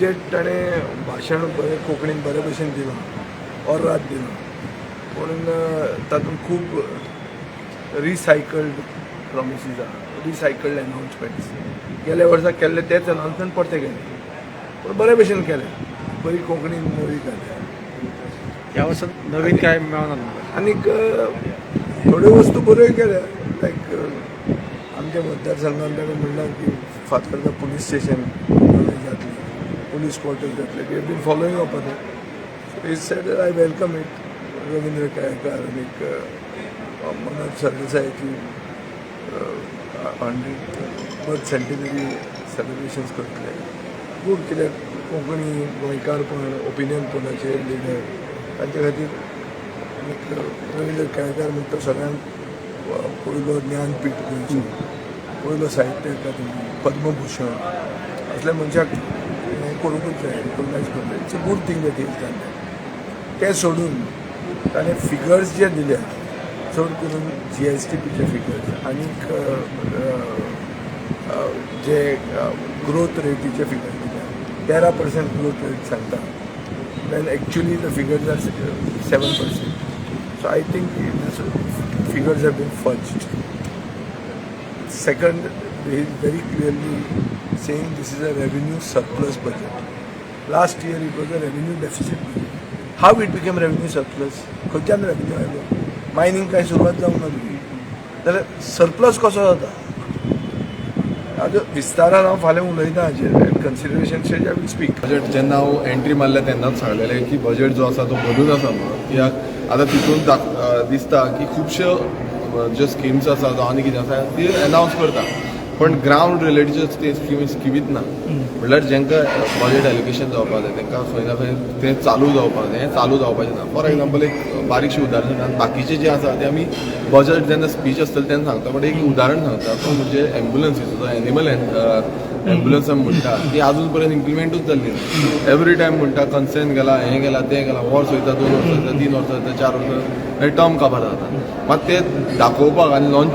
Budget ताणें भाशण बरें कोंकणीन बरे भशेन दिलां, ऑर्राद दिलां, पूण तातूंत खूब रिसायकल्ड प्रॉमिसीस आहा, रिसायकल्ड एनावन्समेंट्स. गेल्या वर्सा केल्ले तेच एनावन्समेंट परते केले, पूण बरे भशेन केले, बरी कोंकणीन नवी घाल्या. ह्या वर्सात नवीन काय मेळना तुमकां? आनीक थोड्यो वस्तू बऱ्योय केल्या, लायक आमच्या मतदारसंघात ताणें म्हणलां की फातर्डा पुलीस स्टेशन नवें जातलें, पुलीस क्वॉर्टर्स जातले. We have been following up on it. So he said, I welcome it. Ravindra Kelekar आनीक मनोज सरदेसायाची 100 बर्थ सेंटिनरी सेलिब्रेशन्स करतले. गूड, कित्याक कोंकणी, गोंयकारपण, ओपिनियन पोलाचे लिडर तांचे खातीर. आनीक रवींद्र केळेकार म्हणटा तो सगळ्यांत पयलो ज्ञानपीठ गोंयचो, पयलो साहित्य अकादमी, पद्मभूषण असल्या मनशाक हें करूंकूच जाय, रिकॉग्नायज करूंक जाय. It's a good thing that he's done that. तें सोडून ताणें फिगर्स जे दिल्या, चड करून जीएसडीपीचे फिगर्स आनीक जे ग्रोथ रेटीचे फिगर्स दिल्या, 13% ग्रोथ रेट सांगता when actually the figures are 7%. So I think these figures have been fudged. Second, he is very clearly saying this is a revenue surplus budget. Last year it was a revenue deficit budget. How it became revenue surplus? खंयच्यान revenue आयलो? Mining काय सुरवात जावंक ना तुजी, जाल्यार surplus कसो जाता? आतां विस्तारान हांव फाल्यां उलयता हाजेर. Consideration stage I will speak. Budget जेन्ना हांव एंट्री मारल्या तेन्नाच सांगलेलें की बजेट जो आसा तो बदलून आसा म्हणून, कित्याक आतां तितून दिसता की खुबश्यो ज्यो स्किम्स आसा जावं आनी कितें आसा ती एनावन्स करता, पण ग्रावंड रियलिटीच्यो ते स्किमीत ना. म्हणल्यार जेंका बजेट एलोकेशन जावपाक जाय, तांकां खंय ना खंय तें चालू जावपाक जाय, हें चालू जावपाचें ना. फॉर एग्जाम्पल, एक बारीकशें उदाहरण सांगता. बाकीचें जें आसा तें आमी बजेट जेन्ना स्पीच आसतलें तेन्ना सांगता, बट एक उदाहरण सांगता, तो म्हणजे एम्बुलन्सीचो. जो एनिमल एम्बुलन्स आमी म्हणटा ती अजून पर्यंत इम्प्लिमेंटूच जाल्ली ना. एवरी टायम म्हणटा कन्सेंट गेला, हें गेला, तें गेला, वर्स वयता, 2 वर्सां वयता, 3 वर्सां वयता, 4 वर्सां, मागीर टर्म काबार जाता. मात ते दाखोवपाक आनी लॉन्च